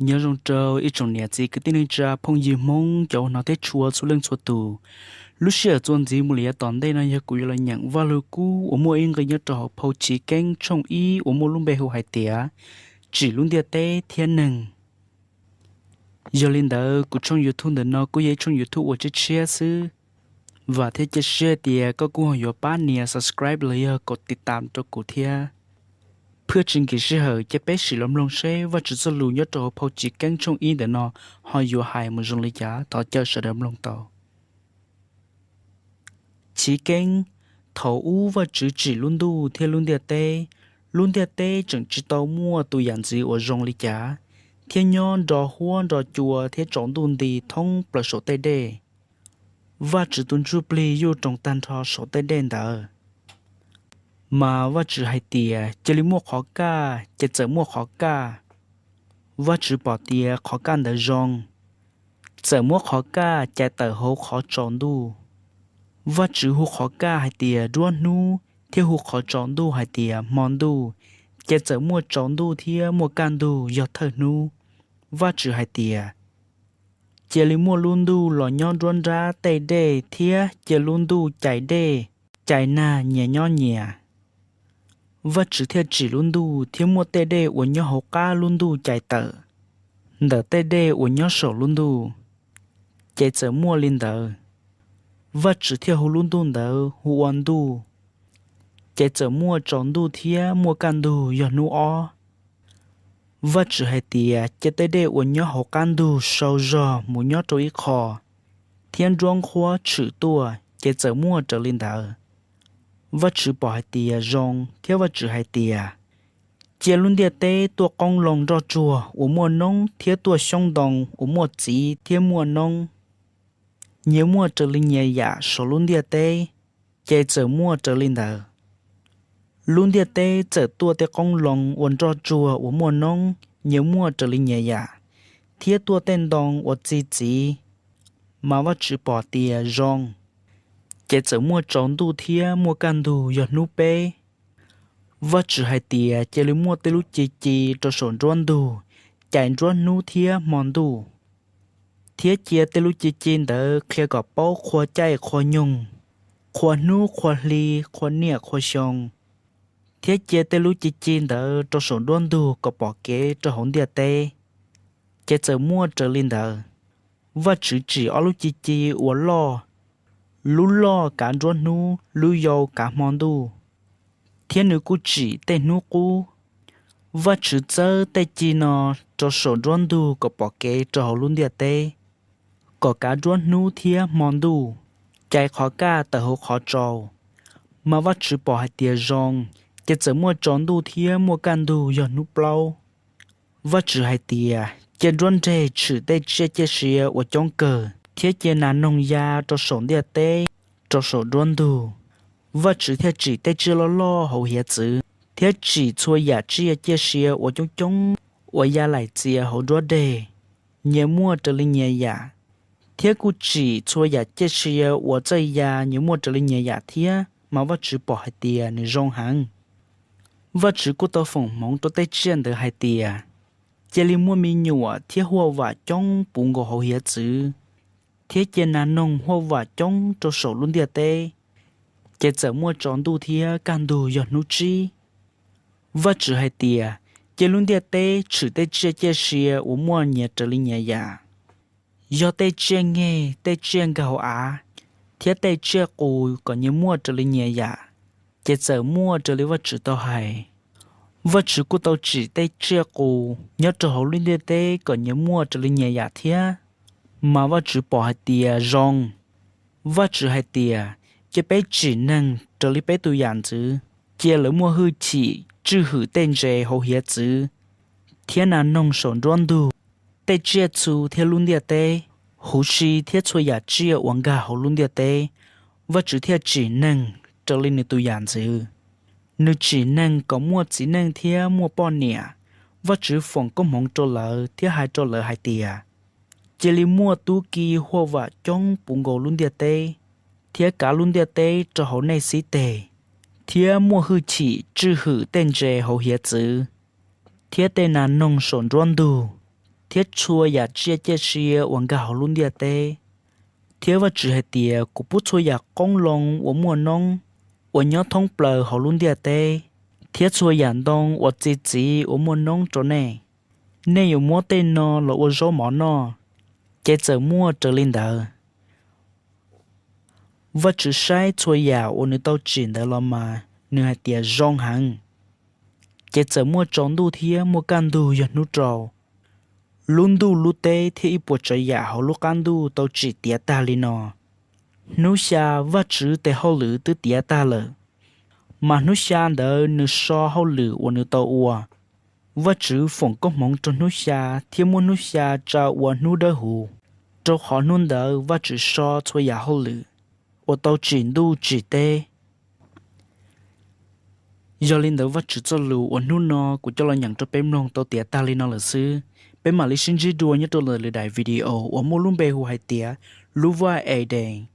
Nyob zoo rau ib tsoom niam txiv kwv tij neej tsa phooj ywg Hmoob cov ua hnov thiab tshua txhua leej txhua tus. Lub sij hawm txuas ntxiv mus li yav tom ntej no yog kuv yuav los nyeem Vaj Lug Kub uas muaj ib nqe nyob rau hauv phau Chiv Keeb tshooj ib uas muaj lub npe hu hais tias Tsim lub ntiaj teb thiab neeg. Yog li ntawd kuv tshooj YouTube ntawm no kuj yog ib tshooj YouTube uas tshiab tshiab xwb. Vam thiab cia siab tias koj kuj ho yuav pab nias subscribe los yog kom tiv tam rau kuv thiab. Phwj tsis nkim sij hawm cia peb sim los mloog seb Vajtswv txoj lus nyob rau hauv phau Chiv Keeb tshooj ib ntawm no ho yuav hais mus zoo li cas, thov caw sawv daws mloog tau. Chiv Keeb. Thaum ub Vajtswv tsim lub ntuj thiab lub ntiaj teb. Lub ntiaj teb tseem tsis tau muaj tus yam ntxwv uas zoo li cas, thiab nyob nro huab nro cua thiab tsaus ntuj nti thoob plaws saum tej dej. Vajtswv tus ntsuj plig yuj roos tag nrho saum tej dej ntawd. Mas Vajtswv hais tias, Cia li muaj qhov kaj, ces txawm muaj qhov kaj. Vajtswv pom tias qhov kaj ntawd zoo, txawm muab qhov kaj cais tawm hauv qhov tsaus ntuj. Vajtswv hu qhov kaj hais tias Nruab Hnub thiab hu qhov tsaus ntuj hais tias Hmo ntuj. Ces txawm muaj tsaus ntuj thiab muaj kaj ntug yog thawj hnub. Vajtswv hais tias, Cia li muaj lub ntuj los nyob nruab nrab tej dej thiab cia lub ntuj cais dej, cais nag nyias nyob nyias. Vajtswv thiaj tsim lub ntuj thiab muab tej dej uas nyob hauv qab lub ntuj cais tawm, ntawm tej dej uas nyob saum lub ntuj. Ces txawm muaj li ntawd. Vajtswv thiaj hu lub ntuj ntawd hu ua Ntuj. Ces txawm muaj tsaus ntuj thiab muaj kaj ntug yog hnub ob. Vajtswv hais tias, Cia tej dej uas nyob hauv qab ntug sau zog mus nyob rau ib qho, thiab nruab nqhuab tshwm tuaj. Ces txawm muaj raws li ntawd. Vajtswv pom hais tias zoo, thiab Vajtswv hais tias, Cia lub ntiaj teb tuaj qoob loo nroj tsuag uas muaj noob thiab tuaj xyoob ntoo uas muaj txiv thiab muaj noob, nyias muaj raws li nyias yam saum lub ntiaj teb. Ces txawm muaj raws li ntawd. Lub ntiaj teb txawm tuaj tej qoob loo uas nroj tsuag uas muaj noob, nyias muaj raws li nyias yam, thiab tuaj tej ntoo uas txi txiv. Mas Vajtswv pom tias zoo. Ces txawm muaj tsaus ntuj thiab muaj kaj ntug yog hnub peb. Vajtswv hais tias, Cia li muaj tej lub ci ci rau saum nruab ntug cais nruab hnub thiab hmo ntuj, thiab cia tej lub ci ci ntawd qhia kom paub qhua caij qhua nyoog, qhua hnub qhua hli, qhua niaj qhua xyoo, thiab cia tej lub ci ci ntawd rau saum nruab ntug kom pom kev rau hauv ntiaj teb. Ces txawm muaj raws li ntawd. Vajtswv tsim ob lub ci ci uas loj, lub loj kav nruab hnub, lub yau kav hmo ntuj, thiab nws kuj tsim tej hnub qub. Vajtswv txawb tej ci no rau saum nruab ntug kom pom kev rau hauv lub ntiaj teb, kom kav nruab hnub thiab hmo ntuj, cais qhov kaj tawm hauv qhov tsaus. Mas Vajtswv pom hais tias zoo. Ces txawm muaj tsaus ntuj thiab muaj kaj ntug yog hnub plaub. Vajtswv hais tias, Cia nruab nreg tshwm tej tsiaj ciaj sia uas coob kawg, thiab cia nas noog ya rau saum ntiaj teb, rau saum nruab ntug. Vajtswv thiaj tsim tej tsiaj loj loj hauv hiav txwv, thiab tsim txhua yam tsiaj ciaj sia uas coob coob uas ya laim txias hauv nruab deg, nyias muaj raws li nyias yam, thiab kuj tsim txhua yam ciaj sia uas txawj ya nyias muaj raws li nyias yam thiab. Mas Vajtswv pom hais tias nws zoo heev. Vajtswv kuj tau foom hmoov rau tej tsiaj ntawd hais tias, Cia li muaj me nyuam thiab huaj vam coob puv nkaus hauv hiav txwv, thiab cia nas noog huaj vam coob rau saum lub ntiaj teb. Ces txawm muaj tsaus ntuj thiab kaj ntug yog hnub tsib. Vajtswv hais tias, Cia lub ntiaj teb tshwm tej tsiaj ciaj sia uas muaj nyias raws li nyias yam, yog tej tsiaj ngeg, tej tsiaj nkag hauv av, thiab tej tsiaj qus kom nyias muaj raws li nyias yam. Ces txawm muaj raws li Vajtswv tau hais. Vajtswv kuj tau tsim tej tsiaj qus nyob rau hauv lub ntiaj teb kom nyias muaj raws li nyias yam thiab. Mas Vajtswv pom hais tias zoo. Vajtswv hais tias, Cia peb tsim neeg raws li peb tus yam ntxwv, cia lawv muaj hwj chim tswj hwm tej ntses hauv hiav txwv thiab nas noog saum nruab ntug, tej tsiaj txhu thiab lub ntiaj teb, huv si thiab txhua yam tsiaj uas nkag hauv lub ntiaj teb. Vajtswv thiaj tsim neeg raws li nws tus yam ntxwv. Nws tsim neeg kom muaj txiv neej thiab muaj poj niam. Vajtswv foom koob hmoov rau lawv thiab hais rau lawv hais tias, Cia li muaj tub ki huaj vam coob puv nkaus lub ntiaj teb, thiab kav lub ntiaj teb rau hauv nej xib teg, thiab muaj hwj chim tswj hwm tej ntses hauv hiav txwv thiab tej nas noog saum nruab ntug. thiab txhua yam tsiaj ciaj sia uas nkag hauv lub ntiaj teb. Thiab Vajtswv hais tias, Kuv pub txhua yam qoob loo uas muaj noob uas nyob thoob plaws hauv lub ntiaj teb, thiab txhua yam ntoo uas txi txiv uas muaj noob rau nej. Nej yuav muab tej no los ua zaub mov noj. Ces txawm muaj raws li ntawd. Vajtswv saib txhua yam uas nws tau tsim ntawd los mas nws hais tias, Zoo heev. Ces txawm muaj tsaus ntuj thiab muaj kaj ntug yog hnub rau. Lub ntuj lub teb thiab ib puas tsav yam hauv lub qab ntuj tau tsim tiav tag li no. Hnub xya Vajtswv tes hauj lwm twb tiav tag lawm, mas hnub xya ntawd nws so hauj lwm uas nws tau ua. Vajtswv foom koob hmoov rau hnub xya thiab muab hnub xya tsa ua hnub dawb huv, rau qhov hnub ntawd Vajtswv so txhua yam hauj lwm uas tau tsim ntuj tsim teb. Yog li ntawd Vajtswv txoj lus uas hnub no kuv coj los nyeem rau peb mloog tau tiav tag li no lawm xwb. Peb mam li sib ntsib dua nyob rau ntawm lwm daim video uas muaj lub npe hu hais tias lub vaj Edees.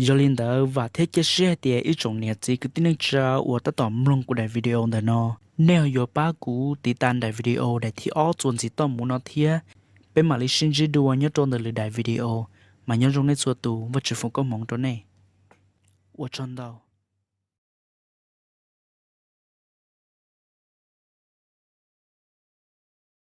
Yog li ntawd vam thiab cia siab hais tias ib tsoom niam txiv kwv tij neej tsa uas tab tom mloog kuv daim video ntawm no, nej ho yuav pab kuv tiv tas daim video daim thib ob txuas ntxiv toj mus no thiab. Peb mam li sib ntsib dua nyob rau ntawm lwm daim video, mas nyob zoo nej txhua tus, Vajtswv foom koob hmoov rau nej. Ua tsaug ntau.